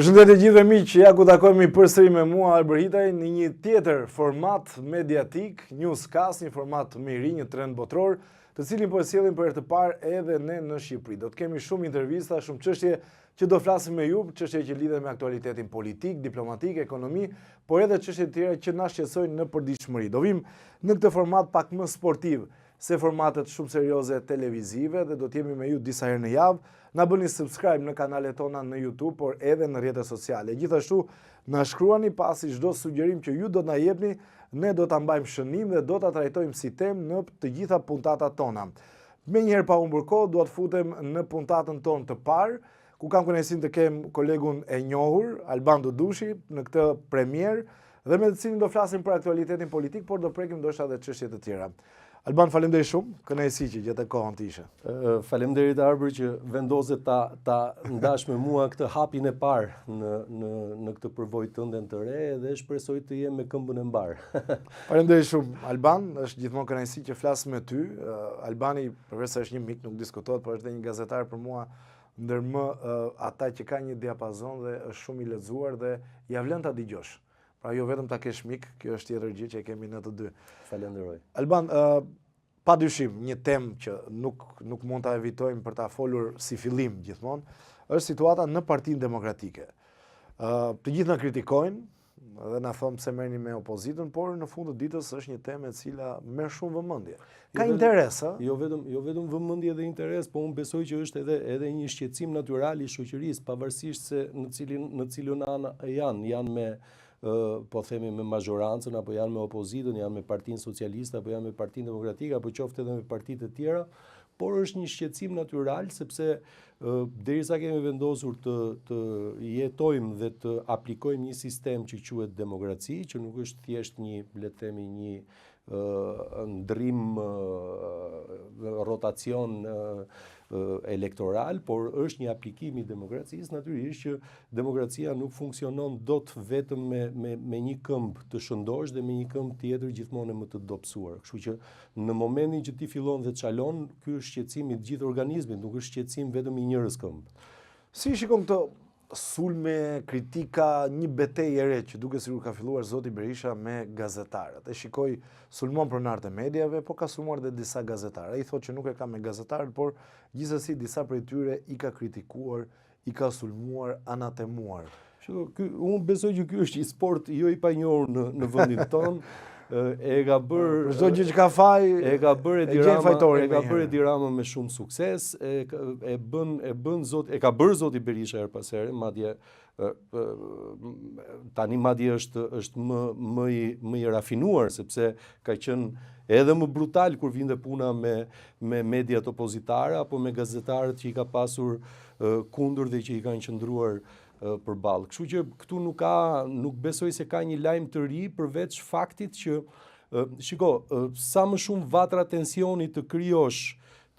Përshëndetje gjithëve miq, ja ku takohemi përsëri me mua Arbër Hitaj në një tjetër format mediatik, Newscast, një format më i ri, një trend botëror, të cilin po e sjellim për herë të parë edhe ne në Shqipëri. Do të kemi shumë intervista, shumë çështje që do flasim me ju, çështje që lidhen me aktualitetin politik, diplomatik, ekonomi, por edhe çështje të tjera që na shqetësojnë në përditshmëri. Do vim në këtë format pak më sportiv, se formatet shumë serioze televizive dhe do të jemi me ju disa herë në javë. Na bëni subscribe në kanalet tona në YouTube, por edhe në rrjetet sociale. Gjithashtu, na shkruani pasi çdo sugjerim që ju do të na jepni, ne do ta mbajmë shënim dhe do ta trajtojmë si temë në të gjitha puntatat tona. Menjëherë pa humbur kohë, dua të futem në puntatën tonë të parë, ku kam kënaqësinë të kem kolegun e njohur, Alban Dudushi, në këtë premierë, dhe me të cilin do flasim për aktualitetin politik, por do prekim ndoshta edhe çështje të tjera. Alban, faleminderit shumë, kënaqësi që gjete kohën të ishe. Faleminderit Arbër që vendose ta ta ndash me mua këtë hapin e parë në në në këtë përvojë tënde të re dhe shpresoj të jem me këmbën e mbarë. Faleminderit shumë Alban, është gjithmonë kënaqësi që flas me ty. Albani, përveç se është një mik, nuk diskutohet, por është edhe një gazetar për mua ndër më ata që ka një diapazon dhe është shumë i lexuar dhe ia vlen ta dëgjosh. Pra jo vetëm ta kesh mik, kjo është tjetër gjë që e kemi ne të dy. Falenderoj. Alban, uh, pa dyshim, një temë që nuk, nuk mund ta evitojmë për ta folur si fillim gjithmonë, është situata në Partinë Demokratike. Uh, të gjithë na kritikojnë, dhe na thonë pse merreni me opozitën, por në fund të ditës është një temë e cila merr shumë vëmendje. Ka jo interes, ë? Jo vetëm jo vetëm vëmendje dhe interes, po unë besoj që është edhe edhe një shqetësim natyral i shoqërisë, pavarësisht se në cilin në cilën anë janë, janë me po themi me mazhorancën apo janë me opozitën, janë me Partinë Socialiste apo janë me Partinë Demokratike apo qoftë edhe me partitë e tjera, por është një shqetësim natyral sepse Derisa kemi vendosur të të jetojmë dhe të aplikojmë një sistem që quhet demokraci, që nuk është thjesht një, le të themi, një ndërrim rotacion elektoral, por është një aplikim i demokracisë, natyrisht që demokracia nuk funksionon dot vetëm me me me një këmbë të shëndoshë dhe me një këmbë tjetër gjithmonë e më të dobësuar. Kështu që Në momentin që ti fillon dhe çalon, ky është shqetësim i të gjithë organizmit, nuk është shqetësim vetëm i njërës këmbë. Si i shikon këto sulme, kritika, një betejë e re që duket sikur ka filluar zoti Berisha me gazetarët. E shikoj sulmon pronarët e mediave, po ka sulmuar dhe disa gazetarë. Ai thotë që nuk e ka me gazetarët, por gjithsesi disa prej tyre i ka kritikuar, i ka sulmuar, anatemuar. Shiko, ky unë besoj që ky është një sport jo i panjohur në në vendin tonë. E ka bërë Për çdo gjë që ka faj, e ka bërë Edi Rama, e ka bërë Edi Rama me shumë sukses, e e bën e bën zot, e ka bërë zoti Berisha herë pas here, madje tani madje është është më më i më i rafinuar sepse ka qenë edhe më brutal kur vinte puna me me mediat opozitare apo me gazetarët që i ka pasur kundër dhe që i kanë qëndruar përballë. Kështu që këtu nuk ka, nuk besoj se ka një lajm të ri përveç faktit që shiko, sa më shumë vatra tensioni të krijosh,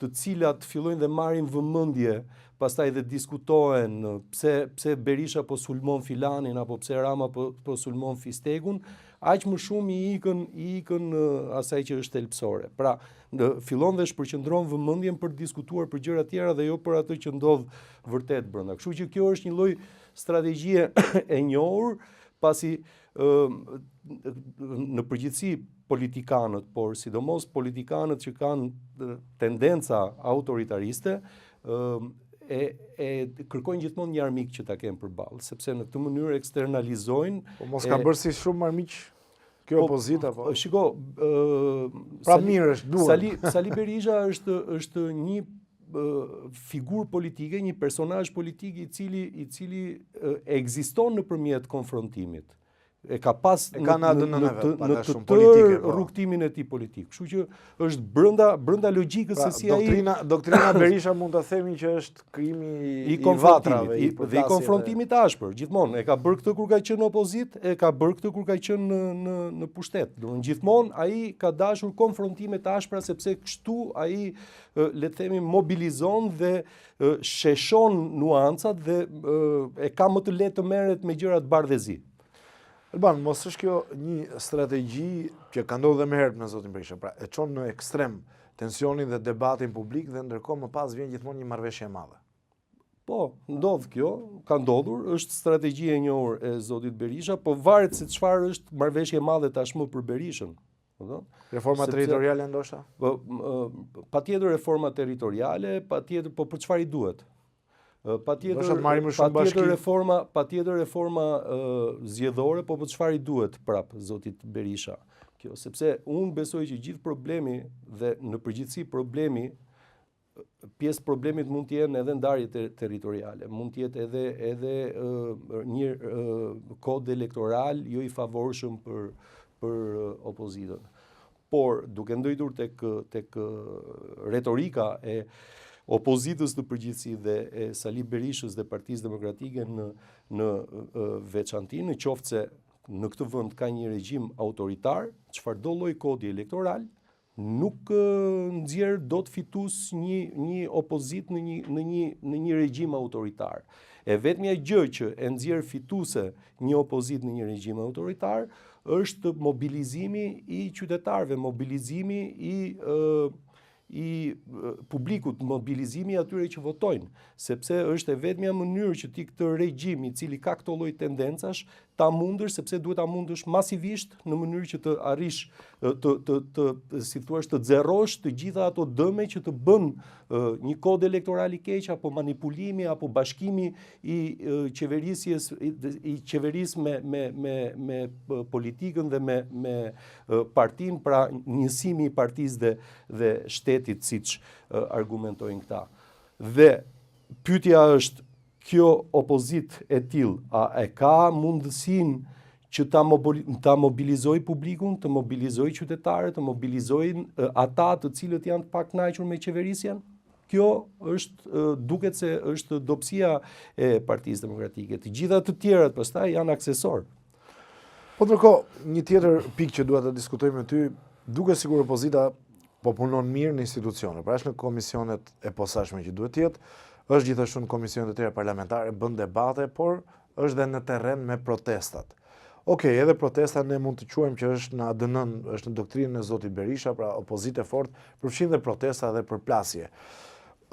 të cilat fillojnë dhe marrin vëmendje, pastaj dhe diskutohen pse pse Berisha po sulmon filanin apo pse Rama po po sulmon Fistekun, aq më shumë i ikën i ikën asaj që është thelbësore. Pra, në, fillon dhe shpërqendron vëmendjen për të diskutuar për gjëra të tjera dhe jo për atë që ndodh vërtet brenda. Kështu që kjo është një lloj strategjie e njohur, pasi ë në përgjithësi politikanët, por sidomos politikanët që kanë tendenca autoritariste, ë e e kërkojnë gjithmonë një armik që ta kenë përballë, sepse në këtë mënyrë eksternalizojnë. Po mos ka bërë si shumë armiq Kjo po, opozita po. Shiko, ë pra mirë është duhet. Sali Sali Berisha është është një figurë politike, një personazh politik i cili i cili ekziston nëpërmjet konfrontimit. E ka pas e ka në në në të në të tërë po. rrugëtimin e tij politik. Kështu që është brenda brenda logjikës pra, se si ai doktrina doktrina Berisha mund ta themi që është krijimi i, i vatrave i, dhe i konfrontimit të ashpër. Gjithmonë e ka bërë këtë kur ka qenë në opozitë, e ka bërë këtë kur ka qenë në në në pushtet. Domethënë gjithmonë ai ka dashur konfrontime të ashpra sepse kështu ai le të themi mobilizon dhe sheshon nuancat dhe e ka më të lehtë të merret me gjërat bardh e zi. Alban, mos është kjo një strategji që ka ndodhur dhe më herët me zotin Berisha, pra e çon në ekstrem tensionin dhe debatin publik dhe ndërkohë më pas vjen gjithmonë një marrëveshje e madhe. Po, ndodh kjo, ka ndodhur, është strategji e njohur e zotit Berisha, po varet se çfarë është marrëveshje e madhe tashmë për Berishën. Kupton? Reforma Sepse, territoriale ndoshta? Po, patjetër reforma territoriale, patjetër, po për çfarë i duhet? Patjetër, patjetër reforma, patjetër reforma zgjedhore, po për çfarë i duhet prap zotit Berisha? Kjo, sepse unë besoj që gjithë problemi dhe në përgjithësi problemi pjesë problemit mund të jenë edhe ndarjet territoriale, mund të jetë edhe edhe një kod elektoral jo i favorshëm për për opozitën. Por duke ndejtur tek tek retorika e opozitës në përgjithësi dhe e Sali Berishës dhe Partisë Demokratike në në veçanti, në qoftë se në këtë vend ka një regjim autoritar, çfarëdo lloj kodi elektoral, nuk nxjerr dot fitues një një opozitë në një në një në një regjim autoritar. E vetmja gjë që e nxjerr fituese një opozitë në një regjim autoritar është mobilizimi i qytetarëve, mobilizimi i ë i publikut, mobilizimi i atyre që votojnë, sepse është e vetmja mënyrë që ti këtë regjim i cili ka këto lloj tendencash ta mundësh sepse duhet ta mundësh masivisht në mënyrë që të arrish të të të si thua të zerosh të gjitha ato dëme që të bën një kod elektoral i keq apo manipulimi apo bashkimi i qeverisjes i qeverisë me me me me politikën dhe me me partinë pra njësimi i partisë dhe dhe shtetit siç argumentojnë këta. Dhe pyetja është Kjo opozitë e tillë, a e ka mundësinë që ta, ta mobilizojë publikun, të mobilizojë qytetarët, të mobilizojë ata të cilët janë të pakënaqur me qeverisjen? Kjo është duket se është dobësia e Partisë Demokratike. Të gjitha të tjerat pastaj janë aksesorë. Po ndërkohë, një tjetër pikë që dua të diskutoj me ty, duket sikur opozita po punon mirë në institucione, pra është në komisionet e posaçme që duhet të jetë, është gjithashtu në komisionet e tjera parlamentare, bën debate, por është dhe në terren me protestat. Okej, edhe protesta ne mund të quajmë që është në ADN, është në doktrinën e zotit Berisha, pra opozitë e fortë, përfshin dhe protesta dhe përplasje.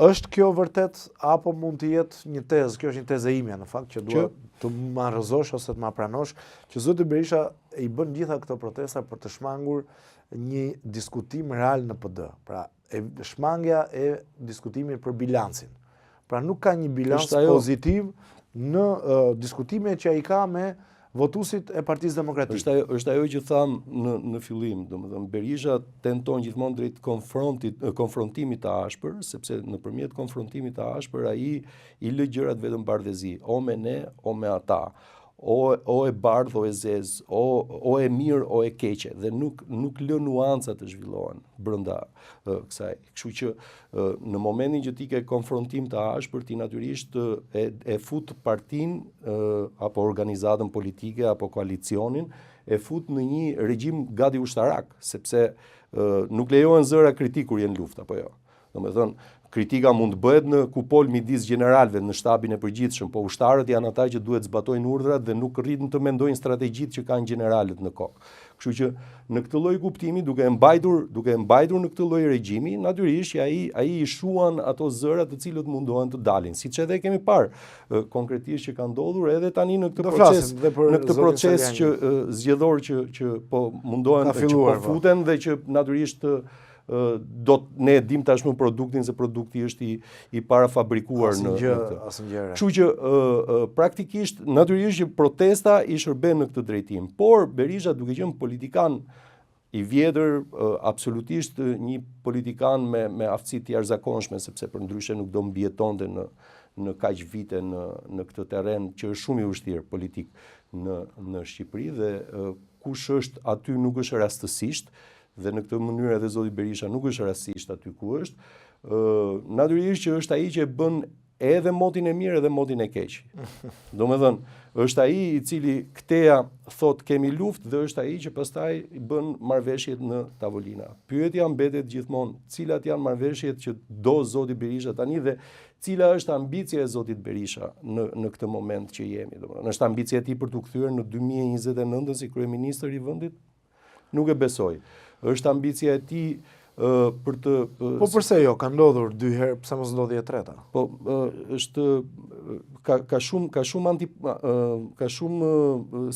Është kjo vërtet apo mund të jetë një tezë, kjo është një tezë e imja në fakt që dua të ma rrëzosh ose të ma pranosh, që zoti Berisha i bën gjitha këto protesta për të shmangur një diskutim real në PD. Pra, e shmangja e diskutimit për bilancin. Pra nuk ka një bilanc pozitiv në uh, diskutime që ai ka me votuesit e Partisë Demokratike. Është ajo është ajo që thamë në në fillim, domethënë Berisha tenton gjithmonë drejt konfrontit konfrontimit të ashpër, sepse nëpërmjet konfrontimit të ashpër ai i lë gjërat vetëm bardhezi, o me ne, o me ata o o e bardhë o e zezë, o o e mirë o e keqe dhe nuk nuk lë nuanca të zhvillohen brenda kësaj. Kështu që në momentin që ti ke konfrontim të ashpër, ti natyrisht e, e fut partinë apo organizatën politike apo koalicionin, e fut në një regjim gati ushtarak, sepse nuk lejohen zëra kritikë kur je në luftë apo jo. Domethënë, kritika mund të bëhet në kupolë midis gjeneralëve në shtabin e përgjithshëm, po ushtarët janë ata që duhet zbatojnë urdhrat dhe nuk rrinë të mendojnë strategjitë që kanë gjeneralët në kokë. Kështu që në këtë lloj kuptimi duke e mbajtur, duke e mbajtur në këtë lloj regjimi, natyrisht që ai ai i shuan ato zëra të cilët mundohen të dalin, siç edhe kemi parë konkretisht që ka ndodhur edhe tani në këtë proces, në këtë proces që zgjedhor që që po mundohen që po, po futen dhe që natyrisht do të ne e dimë tashmë produktin se produkti është i i parafabrikuar në gjë, në këtë. Asnjë gjë. Kështu që ë ë praktikisht natyrisht që protesta i shërben në këtë drejtim, por Berisha duke qenë politikan i vjetër, absolutisht një politikan me me aftësi të jashtëzakonshme sepse përndryshe nuk do mbijetonte në në kaq vite në në këtë terren që është shumë i vështirë politik në në Shqipëri dhe kush është aty nuk është rastësisht, dhe në këtë mënyrë edhe zoti Berisha nuk është rastësisht aty ku është, ë natyrisht që është ai që e bën edhe motin e mirë edhe motin e keq. Domethënë, është ai i cili këteja thotë kemi luftë dhe është ai që pastaj i bën marrëveshjet në tavolina. Pyetja mbetet gjithmonë, cilat janë marrëveshjet që do zoti Berisha tani dhe cila është ambicia e zotit Berisha në në këtë moment që jemi, domethënë, është ambicia e tij për t'u kthyer në 2029 si kryeministër i vendit? Nuk e besoj. Është ambicia e tij për të Po përse jo, ka ndodhur dy herë, pse mos ndodhi e treta? Po është ka ka shumë ka shumë anti ka shumë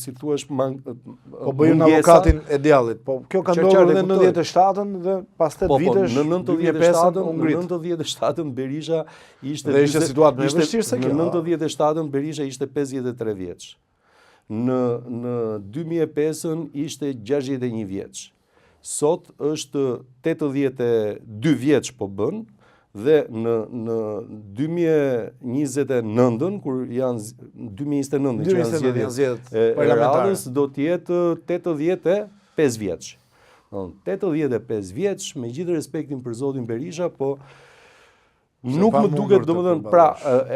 si thua man, po bëj unë avokatin e djallit. Po kjo ka ndodhur edhe në 97-ën dhe pas 8 po, po, vitesh në 97-ën në 97-ën Berisha ishte dhe ishte situatë më e vështirë se kjo. Në 97-ën Berisha ishte 53 vjeç. Në në 2005-ën ishte 61 vjeç. Sot është 82 vjeç po bën dhe në në 2029-ën kur janë 2029-ën që janë zgjedhjet e radhës do të jetë 85 vjeç. 85 vjeç, me gjithë respektin për zotin Berisha, po Nuk më duket, domethënë, pra,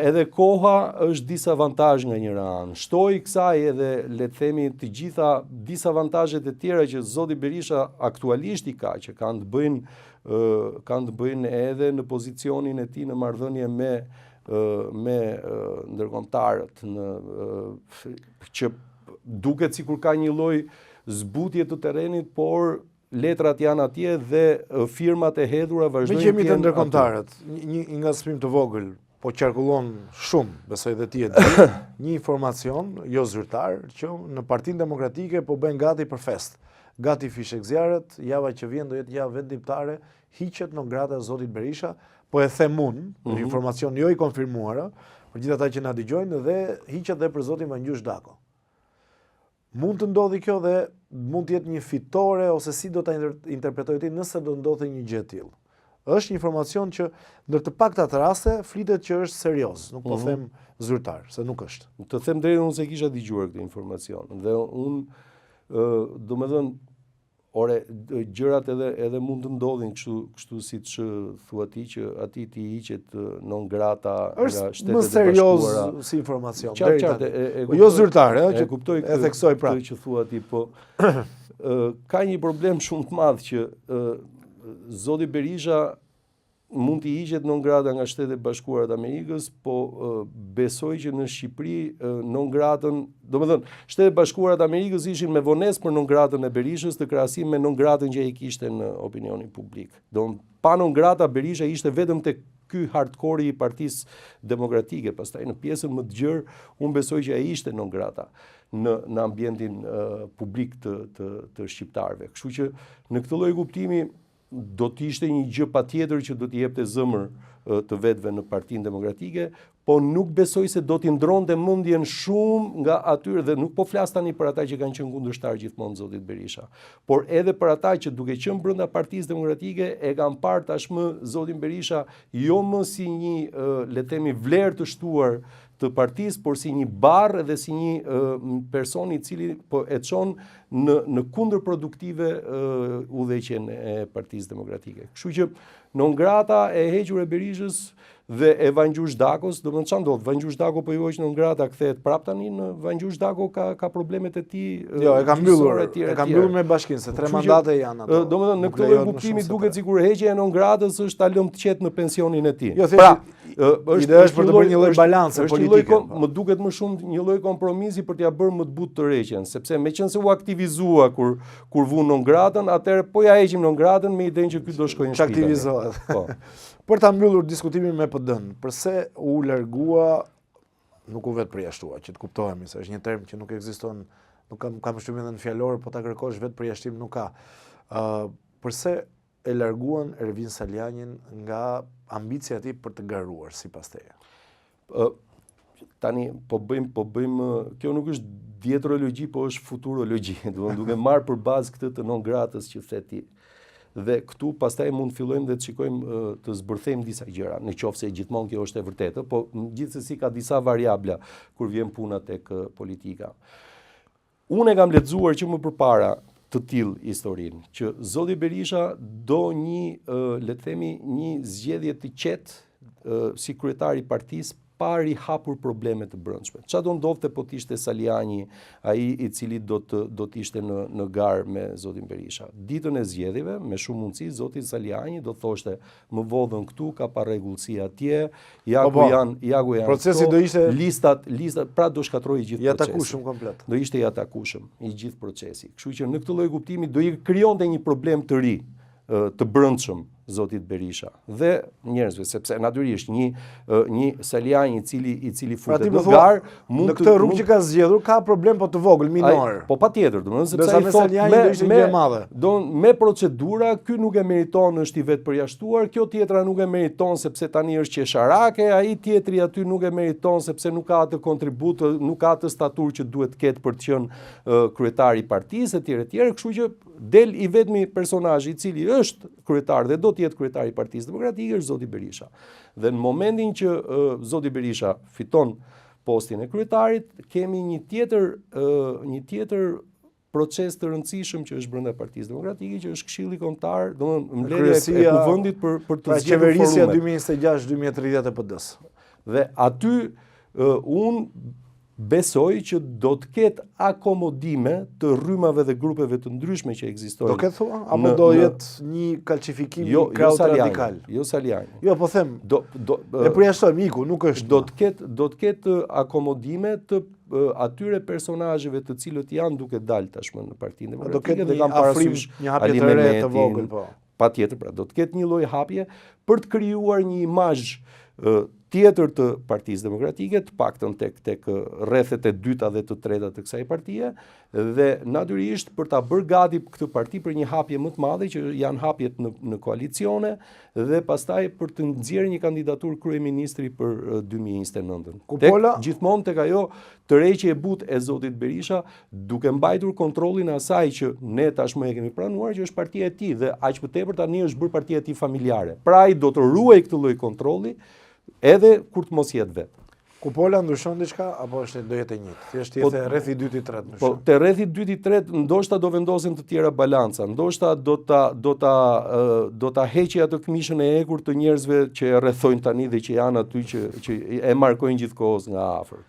edhe koha është disavantazh nga njëra anë. Shtoji kësaj edhe, le të themi, të gjitha disavantazhet e tjera që zoti Berisha aktualisht i ka, që kanë të bëjnë kanë të bëjnë edhe në pozicionin e tij në marrëdhënie me me ndërkombëtarët në që duket sikur ka një lloj zbutje të terrenit, por Letrat janë atje dhe firmat e hedhura vazhdojnë të jenë. Meqë jemi te ndërkombëtarët, një ngacmim të vogël, po qarkullon shumë, besoj dhe ti e di, një informacion jo zyrtar që në Partinë Demokratike po bëjnë gati për festë. Gati fishekzjarrët, java që vjen do jetë javë vendimtare, hiqet non grata e zotit Berisha, po e them unë, mm -hmm. informacion jo i konfirmuar, për gjithë ata që na dëgjojnë dhe hiqet dhe për zotin Vangjush Dako. Mund të ndodhi kjo dhe mund të jetë një fitore ose si do ta interpretoje ti nëse do ndodhte një gjë e tillë. Është një informacion që ndër të paktat raste flitet që është serioz, nuk po mm -hmm. them zyrtar, se nuk është. Të them drejtën unë s'e kisha dëgjuar këtë informacion dhe unë ë domethënë Ore, gjërat edhe edhe mund të ndodhin kështu kështu siç thua ti që atij t'i hiqet non grata nga Shtetet e Bashkuara. Është më serioz si informacion deri tani. E, e, po jo zyrtar, ëh, që kuptoj e theksoj prapë. Këtë që thua ti, po ë ka një problem shumë të madh që ë zoti Berisha Mund t'i hiqet non grata nga Shtetet e Bashkuara të Amerikës, po besoj që në Shqipëri non gratën, domethënë, Shtetet e Bashkuara të Amerikës ishin me vonesë për non gratën e Berishës në krahasim me non gratën që ai kishte në opinionin publik. Do pa non grata Berisha ishte vetëm te ky hardcore i Partisë Demokratike, pastaj në pjesën më të gjerë unë besoj që ai ishte non grata në në ambientin uh, publik të të të shqiptarëve. Kështu që në këtë lloj kuptimi Do të ishte një gjë patjetër që do t'i jepte zemër të vetëve në Partinë Demokratike, po nuk besoj se do t'i ndronte mendjen shumë nga atyre dhe nuk po flas tani për ata që kanë qenë kundërshtarë gjithmonë zotit Berisha, por edhe për ata që duke qenë brenda Partisë Demokratike e kanë parë tashmë zotin Berisha jo më si një le të themi vlerë të shtuar të partisë, por si një barrë dhe si një person i cili po e çon në në kundërproduktive udhëheqjen e Partisë Demokratike. Kështu që non grata e hequr e Berishës dhe e Vangjush Dakos, domethënë ça ndodh? Vangjush Dako po iu hoq non grata kthehet prap tani në Vangjush Dako ka ka problemet e tij. Jo, e ka mbyllur, e ka mbyllur me bashkinë se tre mandate janë ato. Domethënë në këtë lloj kuptimi duket sikur heqja e non gratës është ta lëmë të qetë në pensionin e tij. Jo, pra, është ideja është për të bërë një lloj balance politike. Po. Më duket më shumë një lloj kompromisi për t'ia bërë më të butë tërheqjen, sepse meqenëse u aktivizua kur kur vunë non gratën, atëherë po ia heqim non gratën me idenë që ky do shkojë në shtëpi. Çaktivizohet. Po. Për ta mbyllur diskutimin me PD-n, përse u largua nuk u vetëpërjashtua, që të kuptohemi se është një term që nuk ekziston, nuk kam kam përshtypjen edhe në fjalor, po ta kërkosh vetëpërjashtim nuk ka. Ë uh, përse e larguan Ervin Salianjin nga ambicia e tij për të garuar sipas teje? Ë tani po bëjmë po bëjmë kjo nuk është dietrologji, po është futurologji, domethënë duke marrë për bazë këtë të non gratës që the ti. Dhe këtu pastaj mund të fillojmë dhe të shikojmë të zbërthejmë disa gjëra, në qoftë se gjithmonë kjo është e vërtetë, po gjithsesi ka disa variabla kur vjen puna tek politika. Unë e kam lexuar që më përpara të tillë historinë, që zoti Berisha do një, le të themi, një zgjedhje të qetë si kryetar i partisë pa rihapur probleme të brendshme. Ça do ndodhte po të ishte Salianji ai i cili do të do të ishte në në garë me zotin Berisha. Ditën e zgjedhjeve, me shumë mundësi zoti Salianji do thoshte më vodhën këtu, ka parregullsi atje, ja po, ku po. janë, ja ku janë. Procesi do ishte listat, listat, pra do shkatërrohej i gjithë procesi. I atakueshëm komplet. Do ishte i atakueshëm i gjithë procesi. Kështu që në këtë lloj kuptimi do i krijonte një problem të ri. të brendshëm zotit Berisha dhe njerëzve sepse natyrisht një një Salianji i cili i cili pra, futet në garë mund në këtë rrugë që ka zgjedhur ka problem po të vogël minor. Ai, po patjetër, domethënë sepse ai thotë me do ishte gjë e madhe. Do me procedura ky nuk e meriton, është i vetëpërjashtuar, kjo tjetra nuk e meriton sepse tani është qesharake, ai tjetri aty nuk e meriton sepse nuk ka atë kontribut, nuk ka atë staturë që duhet të ketë për të qenë kryetar i partisë etj etj, kështu që del i vetmi personazh i cili është kryetar dhe do të jetë kryetar i Partisë Demokratike është zoti Berisha. Dhe në momentin që uh, zoti Berisha fiton postin e kryetarit, kemi një tjetër uh, një tjetër proces të rëndësishëm që është brenda Partisë Demokratike, që është Këshilli Kombëtar, domethënë mbledhja e kuvendit për për të pra, zgjedhur qeverisja 2026-2030 e PD-së. Dhe aty uh, unë Besoj që do të ketë akomodime të rrymave dhe grupeve të ndryshme që ekzistojnë. Do ketë thua apo do jetë një kalcifikim jo, i krahut jo radikal? Jo Salianji. Jo, po them. Do do e përjashtojmë iku, nuk është. Do të ketë do të ketë akomodime të atyre personazheve të cilët janë duke dalë tashmë në Partinë Demokratike dhe kam parasysh një hapje të re të vogël, po. Patjetër, pra, do të ketë një lloj hapje për të krijuar një imazh tjetër të Partisë Demokratike, të paktën tek tek rrethet e dyta dhe të treta të kësaj partie dhe natyrisht për ta bërë gati këtë parti për një hapje më të madhe që janë hapjet në në koalicione dhe pastaj për të nxjerrë një kandidaturë kryeministri për 2029-ën. Kupola tek, gjithmonë tek ajo tërheqje e butë e zotit Berisha duke mbajtur kontrollin e asaj që ne tashmë e kemi pranuar që është partia e tij dhe aq më tepër tani është bërë partia e tij familjare. Pra ai do të ruajë këtë lloj kontrolli edhe kur të mos jetë vetë. Kupola ndryshon diçka apo është do jetë e njëjtë? Thjesht po, te rrethi i dytë i tretë ndryshon. Po te rrethi i dytë i tretë ndoshta do vendosen të tjera balanca, ndoshta do ta do ta do ta heqë atë këmishën e hekurt të njerëzve që e rrethojnë tani dhe që janë aty që që e markojnë gjithë kohës nga afër.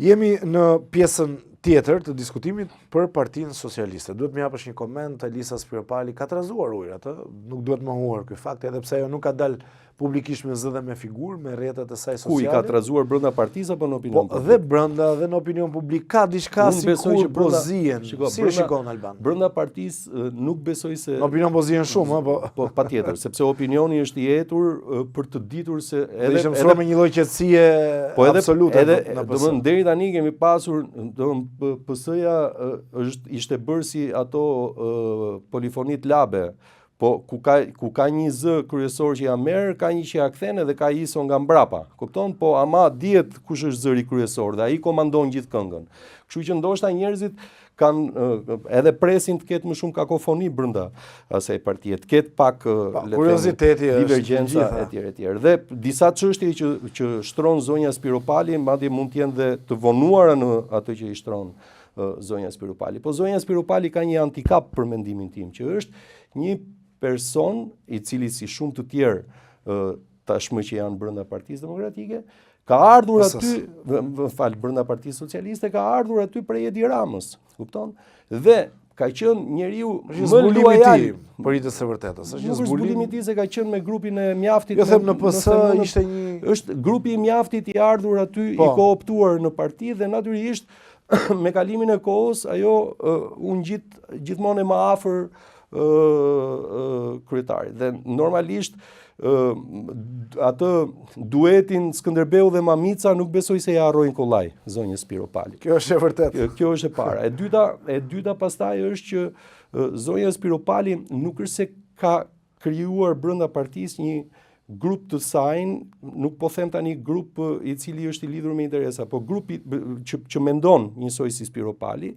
Jemi në pjesën tjetër të diskutimit për Partinë Socialiste. Duhet më japësh një koment, Elisa Spiropali ka trazuar ujërat, ë? Nuk duhet mohuar ky fakt, edhe pse ajo nuk ka dalë publikisht me zë dhe me figurë, me rrjetet e saj sociale. Ku i ka trazuar brenda partisë apo në opinion po, publik? Dhe brenda dhe në opinion publik ka diçka sikur po zien. Shiko, si e shikon Alban? Brenda partisë nuk besoj se Në opinion po zien shumë, ë, po. Po patjetër, sepse opinioni është i etur për të ditur se edhe edhe ishte me një lloj qetësie po edhe, absolute edhe domethënë deri tani kemi pasur domethënë PS-ja është ishte bërë si ato polifonitë labe Po ku ka ku ka një zë kryesor që ja merr, ka një që ja kthen edhe ka iso nga mbrapa. Kupton? Po ama dihet kush është zëri kryesor dhe ai komandon gjithë këngën. Kështu që ndoshta njerëzit kanë edhe presin të ketë më shumë kakofoni brenda asaj partie, të ketë pak po, kurioziteti është divergjenca etj etj. Dhe disa çështje që që shtron zonja Spiropali, madje mund të jenë dhe të vonuara në atë që i shtron zonja Spiropali. Po zonja Spiropali ka një handikap për mendimin tim, që është një person i cili si shumë të tjerë tashmë që janë brenda Partisë Demokratike, ka ardhur aty, më fal, brenda Partisë Socialiste, ka ardhur aty prej Edi Ramës, kupton? Dhe ka qenë njeriu më luajal për hir të së vërtetës. Është një zbulim i tij se ka qenë me grupin e mjaftit. Jo them në PS ishte një është grupi i mjaftit i ardhur aty po. i kooptuar në parti dhe natyrisht me kalimin e kohës ajo u ngjit gjithmonë e më afër kryetarit dhe normalisht atë duetin Skënderbeu dhe Mamica nuk besoj se ia harrojnë kollaj zonjës Spiropali. Kjo është e vërtetë. Kjo është e para. E dyta, e dyta pastaj është që zonja Spiropali nuk është se ka krijuar brenda partisë një grup të sajin, nuk po them tani grup i cili është i lidhur me interesa, po grup që që mendon njësoj si Spiropali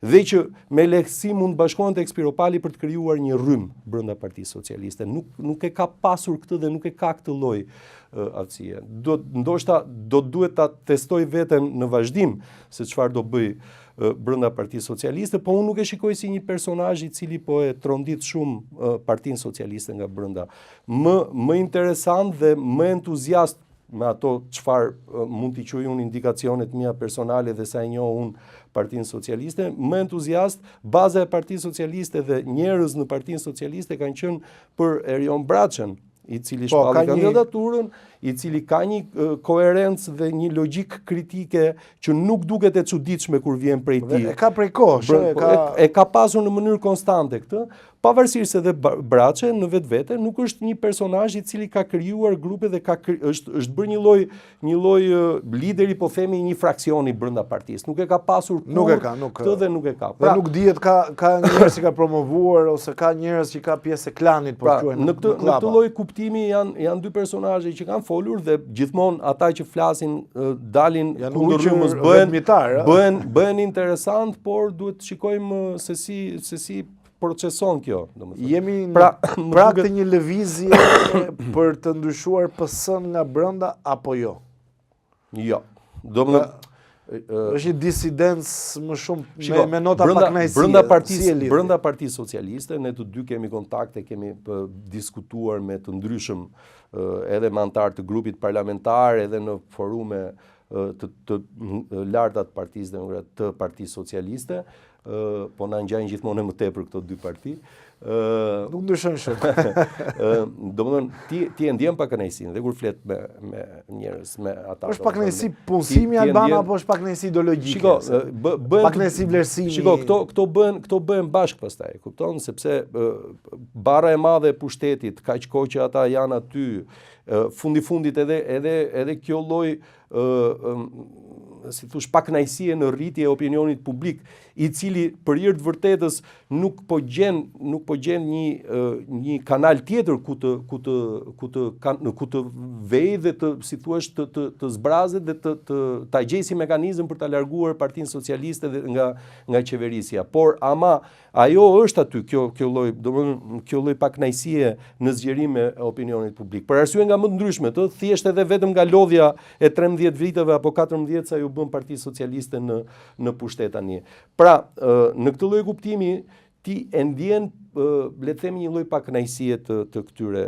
dhe që me lehtësi mund të bashkohen tek Spiropali për të krijuar një rrymë brenda Partisë Socialiste. Nuk nuk e ka pasur këtë dhe nuk e ka këtë lloj aftësie. Do ndoshta do duhet ta testojë veten në vazhdim se çfarë do bëjë brenda Partisë Socialiste, po unë nuk e shikoj si një personazh i cili po e trondit shumë Partinë Socialiste nga brenda. Më më interesant dhe më entuziast me ato çfarë mund t'i quaj unë indikacionet e mia personale dhe sa e njoh unë Partinë Socialiste, më entuziast baza e Partisë Socialiste dhe njerëz në Partinë Socialiste kanë qenë për Erion Braçen, i cili po, shpalli kandidaturën, i cili ka një koherencë dhe një logjikë kritike që nuk duket e çuditshme kur vjen prej tij. E ka prej kohësh, e ka e, e ka pasur në mënyrë konstante këtë, pavarësisht se dhe Braçe në vetvete nuk është një personazh i cili ka krijuar grupe dhe ka është është bërë një lloj një lloj lideri po themi i një fraksioni brenda partisë. Nuk e ka pasur kurrë. Nuk e ka, nuk këtë dhe nuk e ka. Pra, dhe nuk dihet ka ka njerëz që ka promovuar ose ka njerëz që ka pjesë e klanit po pra, quhen. Në këtë në këtë lloj kuptimi janë janë dy personazhe që kanë folur dhe gjithmonë ata që flasin dalin kundër rrymës bëhen bëhen bëhen interesant, por duhet të shikojmë se si se si proceson kjo, domethënë. Jemi në pra, prag të një lëvizje për të ndryshuar PS-në nga brenda apo jo? Jo. Domethënë është një disidencë më shumë me, me nota pakënaqësie. Brenda partisë, si brenda Partisë Socialiste ne të dy kemi kontakte, kemi diskutuar me të ndryshëm edhe me anëtarë të grupit parlamentar, edhe në forume të të larta të Partisë Demokratike, të Partisë Socialiste, po na ngjajnë gjithmonë e më tepër këto dy parti. Ë nuk ndryshojnë shumë. Ë domethënë ti ti e ndjen pakënaqësinë dhe kur flet me me njerëz, me ata. Është pakënaqësi punësimi Alban apo është pakënaqësi ideologjike? Shiko, bëhen pakënaqësi vlerësimi. Shiko, këto këto bëhen këto bëhen bashkë pastaj, kupton? Sepse barra e madhe e pushtetit, kaq kohë që ata janë aty, fundi fundit edhe edhe edhe kjo lloj ë si thuash pakënaqësie në rritje e opinionit publik, i cili për hir të vërtetës nuk po gjen nuk po gjen një një kanal tjetër ku të ku të ku të kan, ku të vejë dhe të si thuash të të të zbrazet dhe të të ta gjejë si mekanizëm për ta larguar Partinë Socialiste dhe nga nga qeverisja. Por ama Ajo është aty, kjo kjo lloj, domethënë kjo lloj pakënaqësie në zgjerim e opinionit publik. Për arsye nga më të ndryshme, të thjesht edhe vetëm nga lodhja e 13 viteve apo 14 sa iu bën Partisë Socialiste në në pushtet tani. Pra, në këtë lloj kuptimi ti e ndjen le të themi një lloj pakënaqësie të të këtyre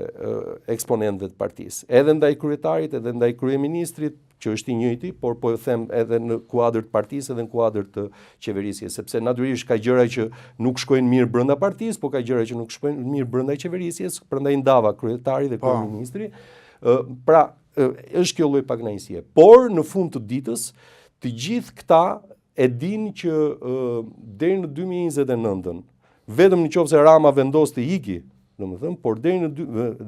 eksponentëve të partisë, edhe ndaj kryetarit, edhe ndaj kryeministrit, që është i njëjti, por po e them edhe në kuadër të partisë edhe në kuadër të qeverisjes, sepse natyrisht ka gjëra që nuk shkojnë mirë brenda partisë, po ka gjëra që nuk shkojnë mirë brenda qeverisjes, prandaj ndava kryetari dhe po. kryeministri. Pra, është kjo lloj pakënaqësie. Por në fund të ditës, të gjithë këta e dinë që deri në 2029-ën, vetëm në qoftë se Rama vendos të iki, domethënë, por deri në dy,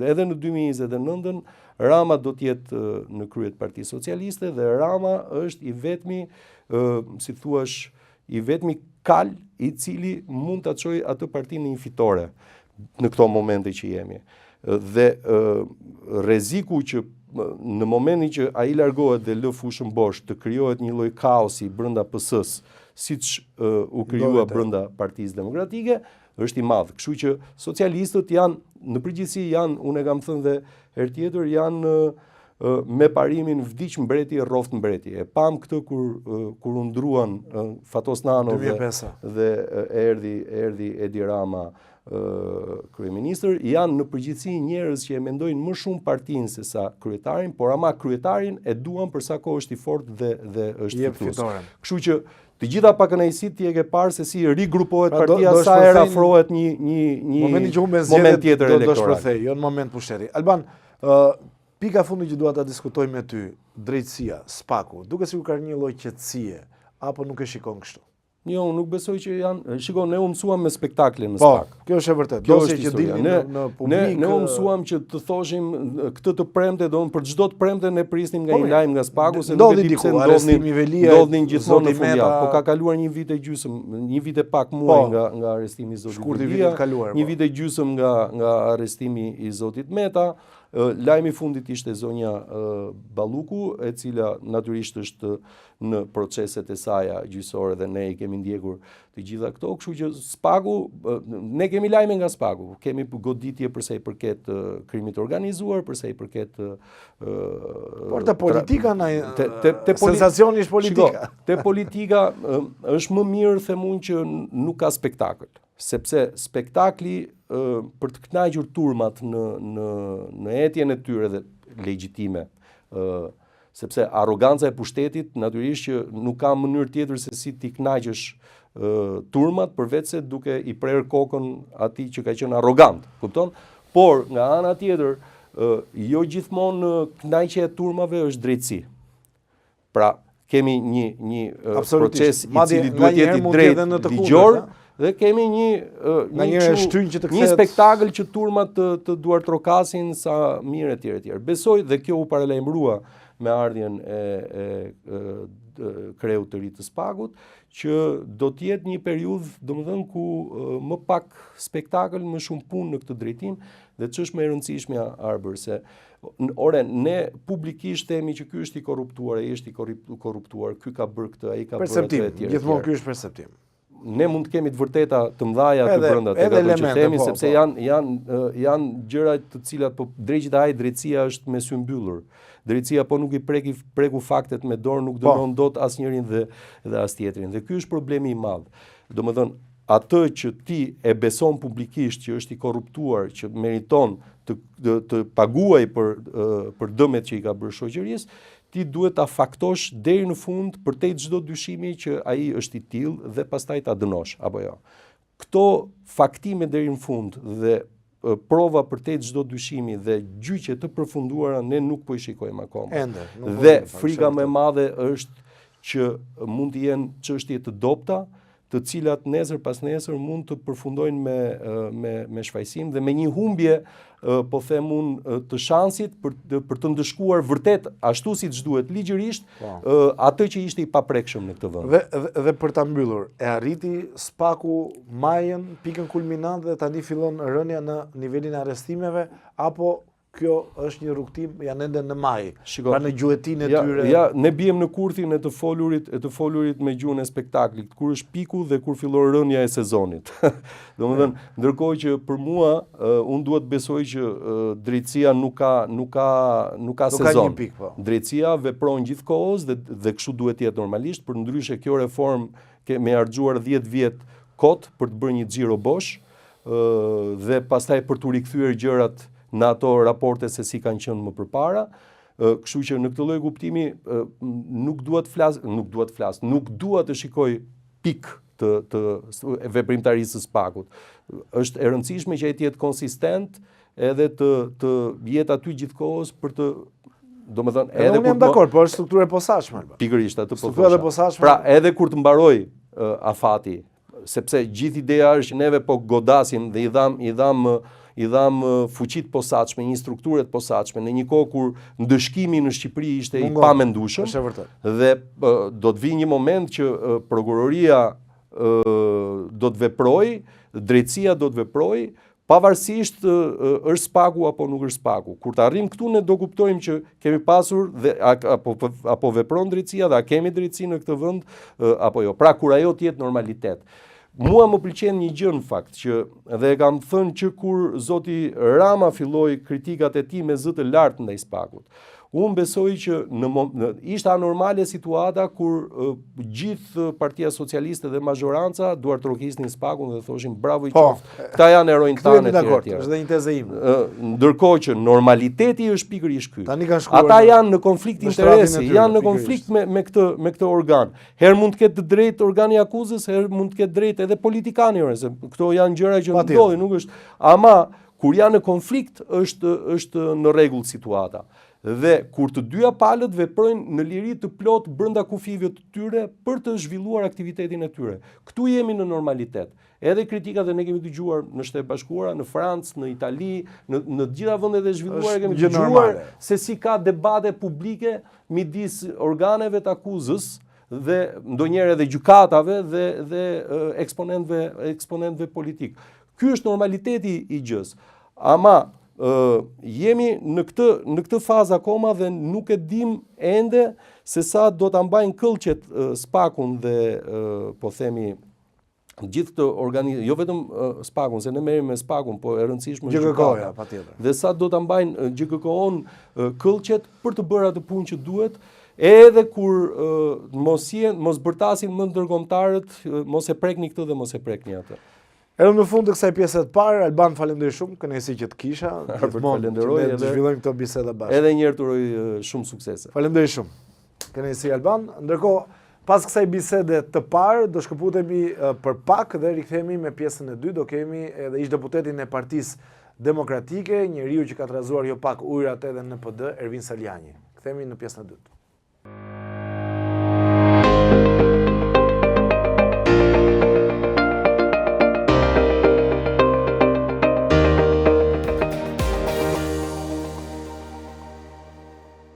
edhe në 2029-ën Rama do të jetë në krye të Partisë Socialiste dhe Rama është i vetmi, si thuash, i vetmi kal i cili mund ta çojë atë parti në një fitore në këto momente që jemi. Dhe rreziku që në momentin që ai largohet dhe lë fushën bosh, të krijohet një lloj kaosi brenda PS-së, siç u krijua brenda Partisë Demokratike, është i madh. Kështu që socialistët janë në përgjithësi janë, unë e kam thënë dhe herë tjetër, janë me parimin vdiq mbreti rroftë mbreti. E pamë këtë kur kur u ndruan Fatos Nano dhe, dhe erdhi erdhi Edi Rama kryeministër, janë në përgjithësi njerëz që e mendojnë më shumë partinë se sa kryetarin, por ama kryetarin e duan për sa kohë është i fortë dhe dhe është fitues. Kështu që të gjitha pakënaqësitë ti e ke parë se si rigrupohet pra, partia do, do sa herë afrohet një një një momenti që humben zgjedhjet tjetër do, do shpërthej, jo në moment pushteti. Alban, ë uh, pika fundit që dua ta diskutoj me ty, drejtësia, SPAK-u, duket sikur ka një lloj qetësie apo nuk e shikon kështu? Jo, unë nuk besoj që janë, shiko, ne u mësuam me spektaklin në po, SPAK. Po, kjo është e vërtetë. Kjo është që dilnin në, në publik. Ne ne u mësuam që të thoshim këtë të premte, do për çdo të premte ne prisnim nga po, një lajm nga SPAK-u se nuk e di pse ndodhnin ndodhnin gjithmonë në fundjavë. Po ka kaluar një vit e gjysmë, një vit e pak muaj po, nga nga arrestimi i zotit Veliaj, kaluar, një po. vit e gjysmë nga nga arrestimi i zotit Meta. Lajmi i fundit ishte zonja Balluku, e cila natyrisht është në proceset e saja gjyqësore dhe ne i kemi ndjekur të gjitha këto, kështu që SPAK-u, ne kemi lajme nga SPAK-u, kemi goditje për sa i përket krimit të organizuar, për sa i përket Por te politika na te, te, te poli... sensacioni është politika. Shiko, te politika është më mirë them unë që nuk ka spektakël, sepse spektakli për të kënaqur turmat në në në etjen e tyre dhe legjitime, ë Sepse arroganca e pushtetit natyrisht që nuk ka mënyrë tjetër se si t'i kënaqësh turmat përveçse duke i prerë kokën atij që ka qenë arrogant, kupton? Por nga ana tjetër, Jo gjithmonë kënaqja e turmave është drejtësi. Pra, kemi një një proces i cili duhet të jetë i drejtë ligjor dhe kemi një një një shtyn që të kthehet një spektakël që turmat të të duartrokasin sa mirë etj etj. Besoj dhe kjo u paralajmërua me ardhjen e e, e kreut të ri të SPAK-ut, që do të jetë një periudhë, domethënë ku më pak spektakël, më shumë punë në këtë drejtim dhe ç'është më e rëndësishmja Arbër se ore ne publikisht themi që ky është i korruptuar, ai është i korruptuar, ky ka bërë këtë, ai ka bërë atë etj. Gjithmonë ky është perceptim. Ne mund të kemi të vërteta të mëdha aty brenda tek ato që themi po, sepse po. janë janë janë gjëra të cilat po dreqi ta hajë drejtësia është me sy mbyllur. Drejtësia po nuk i preki preku faktet me dorë, nuk po. dënon dot asnjërin dhe dhe as tjetrin. Dhe ky është problemi i madh. Domethënë atë që ti e beson publikisht që është i korruptuar, që meriton të të, të paguajë për për dëmet që i ka bërë shoqërisë, ti duhet ta faktosh deri në fund përtej çdo dyshimi që ai është i tillë dhe pastaj ta dënosh apo jo. Këto faktime deri në fund dhe prova përtej çdo dyshimi dhe gjyqe të përfunduara ne nuk po i shikojmë akoma. Ende, nuk po dhe frika më e madhe është që mund të jenë çështje të dobta, të cilat nesër pas nesër mund të përfundojnë me me me shfajësim dhe me një humbje po them unë të shansit për për të ndëshkuar vërtet ashtu siç duhet ligjërisht po. atë që ishte i paprekshëm në këtë vend. Dhe, dhe dhe për ta mbyllur, e arriti SPAK-u majën, pikën kulminante dhe tani fillon rënia në nivelin e arrestimeve apo kjo është një rrugëtim, janë ende në majë, Shiko, pra në gjuetinë e tyre. Ja, ne biem në kurthin e të folurit, e të folurit me gjuhën e spektaklit, kur është piku dhe kur fillon rënia e sezonit. Domethënë, ndërkohë që për mua, uh, unë dua të besoj që uh, drejtësia nuk ka nuk ka nuk ka nuk sezon. Ka një pikë, po. Drejtësia vepron gjithë kohës dhe dhe kështu duhet të jetë normalisht, përndryshe kjo reformë ke me harxhuar 10 vjet kot për të bërë një xhiro bosh, dhe pastaj për t'u rikthyer gjërat në ato raporte se si kanë qenë më përpara. Kështu që në këtë lloj kuptimi nuk dua të flas, nuk dua të flas, nuk dua të shikoj pik të të veprimtarisë së SPAK-ut. Është e rëndësishme që ai të jetë konsistent edhe të të jetë aty gjithkohës për të domethënë edhe, edhe kur jam dakord, por është strukturë e posaçme. Pikërisht atë po thosha. Struktura e posaçme. Pra, edhe kur të mbarojë uh, afati sepse gjithë ideja është që neve po godasim dhe i dhamë i dhamë i dhamë fuqi të posaçme, një strukturë të posaçme në një kohë kur ndëshkimi në Shqipëri ishte i pamendueshëm. Është e vërtetë. Dhe do të vijë një moment që prokuroria do të veprojë, drejtësia do të veprojë, Pavarësisht është SPAK-u apo nuk është SPAK-u. Kur të arrijmë këtu ne do kuptojmë që kemi pasur dhe apo apo vepron drejtësia dhe a kemi drejtësi në këtë vend apo jo. Pra kur ajo të jetë normalitet. Mua më pëlqen një gjë në fakt që dhe e kam thënë që kur zoti Rama filloi kritikat e tij me zë të lartë ndaj SPAK-ut. Unë besoj që në, në ishte anormale situata kur uh, gjithë Partia Socialiste dhe mazhoranca duartrokisnin SPAK-un dhe thoshin bravo i po, qoftë. Këta janë heronjtë tanë etj etj. Është dhe një tezë ime. Ndërkohë që normaliteti është pikërisht ky. Tani kanë shkuar. Ata janë në konflikt interesi, janë në konflikt me me këtë me këtë organ. Herë mund të ketë të drejtë organi i akuzës, herë mund të ketë drejtë edhe politikani, ore, se këto janë gjëra që ndodhin, nuk është. Ama Kur janë në konflikt është është në rregull situata. Dhe kur të dyja palët veprojnë në liri të plotë brenda kufijve të tyre për të zhvilluar aktivitetin e tyre. Këtu jemi në normalitet. Edhe kritikat dhe ne kemi dëgjuar në Shtetet e Bashkuara, në Francë, në Itali, në në të gjitha vendet e zhvilluara kemi dëgjuar se si ka debate publike midis organeve të akuzës dhe ndonjëherë edhe gjykatave dhe dhe eksponentëve eksponentëve politikë. Ky është normaliteti i gjësë. Ama ë jemi në këtë në këtë fazë akoma dhe nuk e dim ende se sa do ta mbajnë këllqet SPAK-un dhe po themi gjithë këtë organizim, jo vetëm SPAK-un, se ne merremi me SPAK-un, po e rëndësishme është GJKKO-ja, patjetër. Dhe sa do ta mbajnë GJKKO-n këllqet për të bërë atë punë që duhet, edhe kur mos jenë, mos bërtasin më ndërkombëtarët, mos e prekni këtë dhe mos e prekni atë. Erdhëm në fund të kësaj pjese të parë, Alban faleminderit shumë, kënaqësi që të kisha. Gjithmonë falenderoj edhe të zhvillojmë këto biseda bashkë. Edhe një herë të uroj shumë suksese. Faleminderit shumë. Kënaqësi Alban. Ndërkohë, pas kësaj bisede të parë, do shkëputemi për pak dhe rikthehemi me pjesën e dytë, do kemi edhe ish deputetin e Partisë Demokratike, njeriu që ka trazuar jo pak ujërat edhe në PD, Ervin Salianji. Kthehemi në pjesën e dytë.